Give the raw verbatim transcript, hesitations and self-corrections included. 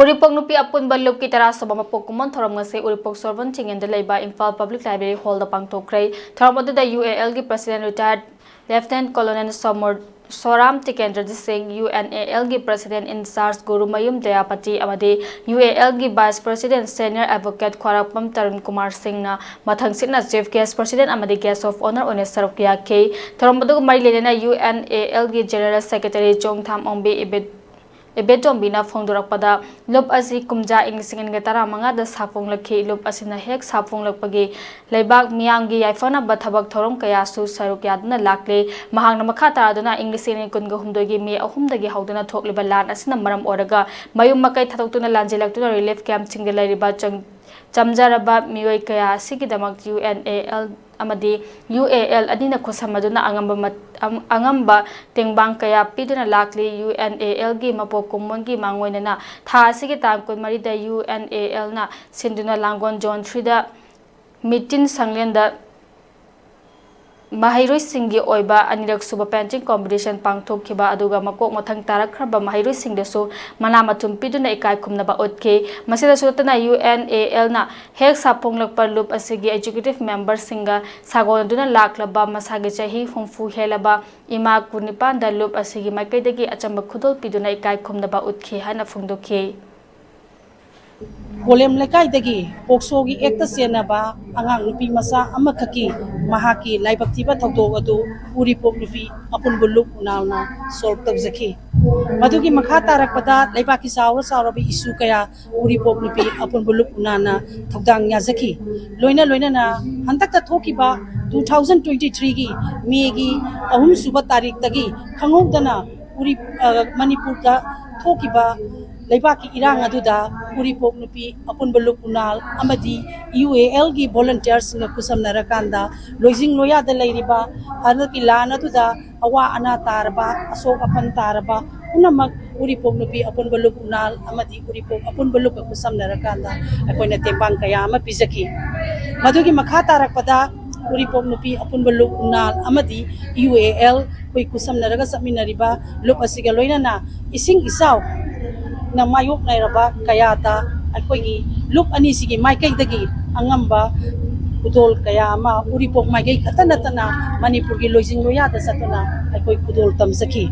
ꯎꯔꯤꯄꯣꯛ ꯅꯨꯄꯤ ꯑꯄꯨꯟꯕ ꯂꯨꯞꯀꯤ ꯇꯔꯥ ꯁꯨꯕ ꯃꯄꯣꯛ ꯀꯨꯝꯑꯣꯟ ꯊꯧꯔꯝ ꯉꯁꯤ ꯎꯔꯤꯄꯣꯛ ꯁꯣꯔꯣꯟ ꯆꯤꯡꯉꯦꯟꯗ ꯂꯩꯕ ꯏꯝꯐꯥꯜ ꯄꯕ꯭ꯂꯤꯛ ꯂꯥꯏꯕ꯭ꯔꯦꯔꯤ ꯍꯣꯜꯗ ꯄꯥꯡꯊꯣꯛꯈ꯭ꯔꯦ꯫ ꯊꯧꯔꯝ ꯑꯗꯨꯗ ꯌꯨ ꯑꯦ ꯑꯦꯜꯒꯤ ꯄ꯭ꯔꯁꯤꯗꯦꯟ ꯔꯤꯇꯥꯌꯔꯗ ꯂꯦꯐꯇꯤꯅꯦꯟꯠ ꯀꯣꯂꯣꯅꯦꯜ ꯁꯣꯃꯣꯔ-, Soram Tikendrajit Singh, U N A ꯑꯦꯜꯒꯤ president in charge Gurumayum Dayapati ꯑꯃꯗꯤ ꯌꯨ ꯑꯦ ꯑꯦꯜꯒꯤ vice president senior advocate Khwarakpam Tarun Kumar ꯁꯤꯡꯅ ꯃꯊꯪꯁꯤꯠꯅ ꯆꯤꯐ ꯒꯦꯁ ꯄ꯭ꯔꯁꯤꯗꯦꯟ ꯑꯃꯗꯤ ꯒꯦꯁ ꯑꯣꯐ ꯑꯣꯅꯔ ꯑꯣꯏꯅ ꯁꯔꯨꯛ ꯌꯥꯈꯤ꯫ ꯊꯧꯔꯝ ꯑꯗꯨꯒ ꯃꯔꯤ ꯂꯩꯅꯅ ꯌꯨ ꯑꯦꯟ ꯑꯦ ꯑꯦꯜꯒꯤ ꯖꯦꯅꯔꯦꯜ ꯁꯦꯀ꯭ꯔꯦꯇꯔꯤ ꯆꯣꯡꯊꯥꯝ ꯑꯣꯡꯕꯤ ꯏꯕꯦ-, ꯏꯕꯦꯇꯣꯝꯕꯤꯅ ꯐꯣꯡꯗꯣꯔꯛꯄꯗ, ꯂꯨꯞ ꯑꯁꯤ ꯀꯨꯝꯖꯥ ꯏꯪ ꯂꯤꯁꯤꯡ ꯑꯅꯤꯒ ꯇꯔꯥꯃꯉꯥꯗ ꯁꯥꯐꯣꯡꯂꯛꯈꯤ꯫ ꯂꯨꯞ ꯑꯁꯤꯅ ꯍꯦꯛ ꯁꯥꯐꯣꯡꯂꯛꯄꯒꯤ ꯂꯩꯕꯥꯛ ꯃꯤꯌꯥꯝꯒꯤ ꯌꯥꯏꯐꯅꯕ ꯊꯕꯛ ꯊꯧꯔꯝ ꯀꯌꯥꯁꯨ ꯁꯔꯨꯛ ꯌꯥꯗꯨꯅ ꯂꯥꯛꯂꯦ꯫ ꯃꯍꯥꯛꯅ ꯃꯈꯥ ꯇꯥꯗꯨꯅ ꯏꯪ ꯂꯤꯁꯤꯡ ꯑꯅꯤ ꯀꯨꯟꯒ ꯍꯨꯝꯗꯣꯏꯒꯤ ꯃꯦ ꯑꯍꯨꯝꯗꯒꯤ ꯍꯧꯗꯨꯅ ꯊꯣꯛꯂꯤꯕ ꯂꯥꯟ ꯑꯁꯤꯅ ꯃꯔꯝ ꯑꯣꯏꯔꯒ ꯃꯌꯨꯝ ꯃꯀꯩ ꯊꯥꯗꯣꯛꯇꯨꯅ ꯂꯥꯟꯖꯦꯜꯂꯛꯇꯨꯅ ꯔꯤꯂꯤꯐ ꯀꯦꯝꯞꯁꯤꯡꯗ ꯂꯩꯔꯤꯕ ꯆꯪ-, ꯆꯝꯖꯔꯕ ꯃꯤꯑꯣꯏ ꯀꯌꯥ ꯑꯁꯤꯒꯤꯗꯃꯛ ꯌꯨ ꯑꯦꯟ ꯑꯦ ꯑꯦꯜ ꯑꯃꯗꯤ ꯌꯨ ꯑꯦ ꯑꯦꯜ ꯑꯅꯤꯅ ꯈꯨꯠꯁꯝꯅꯗꯨꯅ ꯑꯉꯝꯕ ꯃꯠ-, ꯑꯝ-, ꯑꯉꯝꯕ ꯇꯦꯡꯕꯥꯡ ꯀꯌꯥ ꯄꯤꯗꯨꯅ ꯂꯥꯛꯂꯤ꯫ ꯌꯨ ꯑꯦꯟ ꯑꯦ ꯑꯦꯜꯒꯤ ꯃꯄꯣꯛ ꯀꯨꯝꯑꯣꯟꯒꯤ ꯃꯥꯡꯑꯣꯏꯅꯅ ꯊꯥ ꯑꯁꯤꯒꯤ ꯇꯥꯡ ꯀꯨꯟꯃꯔꯤꯗ ꯌꯨ ꯑꯦꯟ ꯑꯦ ꯑꯦꯜꯅ ꯁꯤꯟꯗꯨꯅ ꯂꯥꯡꯒꯣꯜ ꯖꯣꯟ ꯊ꯭ꯔꯤꯗ ꯃꯤꯇꯤꯟ ꯁꯪꯂꯦꯟꯗ ꯃꯍꯩꯔꯣꯏꯁꯤꯡꯒꯤ ꯑꯣꯏꯕ ꯑꯅꯤꯔꯛ ꯁꯨꯕ ꯄꯦꯟꯇꯤꯡ ꯀꯣꯝꯄꯤꯇꯤꯁꯟ ꯄꯥꯡꯊꯣꯛꯈꯤꯕ ꯑꯗꯨꯒ ꯃꯀꯣꯛ ꯃꯊꯪ ꯇꯥꯔꯛꯈ꯭ꯔꯕ ꯃꯍꯩꯔꯣꯏꯁꯤꯡꯗꯁꯨ ꯃꯅꯥ ꯃꯊꯨꯝ ꯄꯤꯗꯨꯅ ꯏꯀꯥꯏ ꯈꯨꯝꯅꯕ ꯎꯠꯈꯤ꯫ ꯃꯁꯤꯗꯁꯨ ꯅꯠꯇꯅ ꯌꯨ ꯑꯦꯟ ꯑꯦ ꯑꯦꯜꯅ ꯍꯦꯛ ꯁꯥꯐꯣꯡꯂꯛꯄ ꯂꯨꯞ ꯑꯁꯤꯒꯤ ꯑꯦꯛꯖꯤꯀ꯭ꯌꯨꯇꯤꯚ ꯃꯦꯝꯕꯔꯁꯤꯡꯒ ꯁꯥꯒꯣꯟꯅꯗꯨꯅ ꯂꯥꯛꯂꯕ ꯃꯁꯥꯒꯤ ꯆꯍꯤ ꯍꯨꯝꯐꯨ ꯍꯦꯜꯂꯕ ꯏꯃꯥ ꯀꯨꯟꯅꯤꯄꯥꯟꯗ ꯂꯨꯞ ꯑꯁꯤꯒꯤ ꯃꯥꯏꯀꯩꯗꯒꯤ ꯑꯆꯝꯕ ꯈꯨꯗꯣꯜ ꯄꯤꯗꯨꯅ ꯏꯀꯥꯏ ꯈꯨꯝꯅꯕ ꯎꯠꯈꯤ ꯍꯥꯏꯅ ꯐꯣꯡꯗꯣꯛꯈꯤ꯫ ꯀꯣꯂꯦꯝ ꯂꯩꯀꯥꯏꯗꯒꯤ ꯄꯣꯛꯁꯣꯒꯤ ꯑꯦꯛꯇ ꯆꯦꯟꯅꯕ ꯑꯉꯥꯡ ꯅꯨꯄꯤ ꯃꯆꯥ ꯑꯃꯈꯛꯀꯤ ꯃꯍꯥꯛꯀꯤ ꯂꯥꯏꯕꯛ ꯊꯤꯕ ꯊꯧꯗꯣꯛ ꯑꯗꯨ ꯎꯔꯤꯄꯣꯛ ꯅꯨꯄꯤ ꯑꯄꯨꯟꯕ ꯂꯨꯞ ꯎꯅꯥꯜꯅ ꯁꯣꯜꯕ ꯇꯧꯖꯈꯤ꯫ ꯃꯗꯨꯒꯤ ꯃꯈꯥ ꯇꯥꯔꯛꯄꯗ ꯂꯩꯕꯥꯛꯀꯤ ꯆꯥꯎꯔ ꯆꯥꯎꯔꯕ ꯏꯁꯨ ꯀꯌꯥ ꯎꯔꯤꯄꯣꯛ ꯅꯨꯄꯤ ꯑꯄꯨꯟꯕ ꯂꯨꯞ ꯎꯅꯥꯜꯅ ꯊꯧꯗꯥꯡ ꯌꯥꯖꯈꯤ꯫ ꯂꯣꯏꯅ ꯂꯣꯏꯅꯅ ꯍꯟꯗꯛꯇ ꯊꯣꯛꯈꯤꯕ two thousand twenty threeꯒꯤ ꯃꯦꯒꯤ ꯑꯍꯨꯝꯁꯨꯕ ꯇꯥꯔꯤꯛꯇꯒꯤ ꯈꯪꯍꯧꯗꯅ ꯎꯔꯤ-, ꯑ, ꯃꯅꯤꯄꯨꯔꯗ ꯊꯣꯛꯈꯤꯕ ꯂꯩꯕꯥꯛꯀꯤ ꯏꯔꯥꯡ ꯑꯗꯨꯗ ꯎꯔꯤꯄꯣꯛ ꯅꯨꯄꯤ ꯑꯄꯨꯟꯕ ꯂꯨꯞ ꯎꯅꯥꯜ ꯑꯃꯗꯤ ꯌꯨ ꯑꯦ ꯑꯦꯜꯒꯤ ꯚꯣꯂꯨꯟꯇꯤꯌꯔꯁꯤꯡꯒ ꯈꯨꯠꯁꯝꯅꯔꯀꯥꯟꯗ ꯂꯣꯏꯖꯤꯡ ꯂꯣꯌꯥꯗ ꯂꯩꯔꯤꯕ ꯍꯟꯗꯛꯀꯤ ꯂꯥꯟ ꯑꯗꯨꯗ ꯑꯋꯥ ꯑꯅꯥ ꯇꯥꯔꯕ, ꯑꯁꯣꯛ ꯑꯄꯟ ꯇꯥꯔꯕ ꯄꯨꯝꯅꯃꯛ ꯎꯔꯤꯄꯣꯛ ꯅꯨꯄꯤ ꯑꯄꯨꯟꯕ ꯂꯨꯞ ꯎꯅꯥꯜ ꯑꯃꯗꯤ ꯎꯔꯤꯄꯣꯛ ꯑꯄꯨꯟꯕ ꯂꯨꯞꯀ ꯈꯨꯠꯁꯝꯅꯔꯀꯥꯟꯗ ꯑꯩꯈꯣꯏꯅ ꯇꯦꯡꯕꯥꯡ ꯀꯌꯥ ꯑꯃ ꯄꯤꯖꯈꯤ꯫ ꯃꯗꯨꯒꯤ ꯃꯈꯥ ꯇꯥꯔꯛꯄꯗ ꯎꯔꯤꯄꯣꯛ ꯅꯨꯄꯤ ꯑꯄꯨꯟꯕ ꯂꯨꯞ ꯎꯅꯥꯜ ꯑꯃꯗꯤ ꯌꯨ ꯑꯦ ꯑꯦꯜ ꯑꯩꯈꯣꯏ ꯈꯨꯠꯁꯝꯅꯔꯒ ꯆꯠꯃꯤꯟꯅꯔꯤꯕ ꯂꯨꯞ ꯑꯁꯤꯒ ꯂꯣꯏꯅꯅ ꯏꯁꯤꯡ ꯏꯆꯥꯎ ꯅ ꯃꯥꯌꯣꯛꯅꯔꯕ ꯀꯌꯥꯗ ꯑꯩꯈꯣꯏꯒꯤ ꯂꯨꯞ ꯑꯅꯤꯁꯤꯒꯤ ꯃꯥꯏꯀꯩꯗꯒꯤ ꯑꯉꯝꯕ ꯈꯨꯗꯣꯜ ꯀꯌꯥ ꯑꯃ ꯎꯔꯤꯄꯣꯛ ꯃꯥꯏꯀꯩ ꯈꯛꯇ ꯅꯠꯇꯅ ꯃꯅꯤꯄꯨꯔꯒꯤ ꯂꯣꯏꯖꯤꯡ ꯂꯣꯏꯌꯥꯗ ꯆꯠꯇꯨꯅ ꯑꯩꯈꯣꯏ ꯈꯨꯗꯣꯜ ꯇꯝꯖꯈꯤ꯫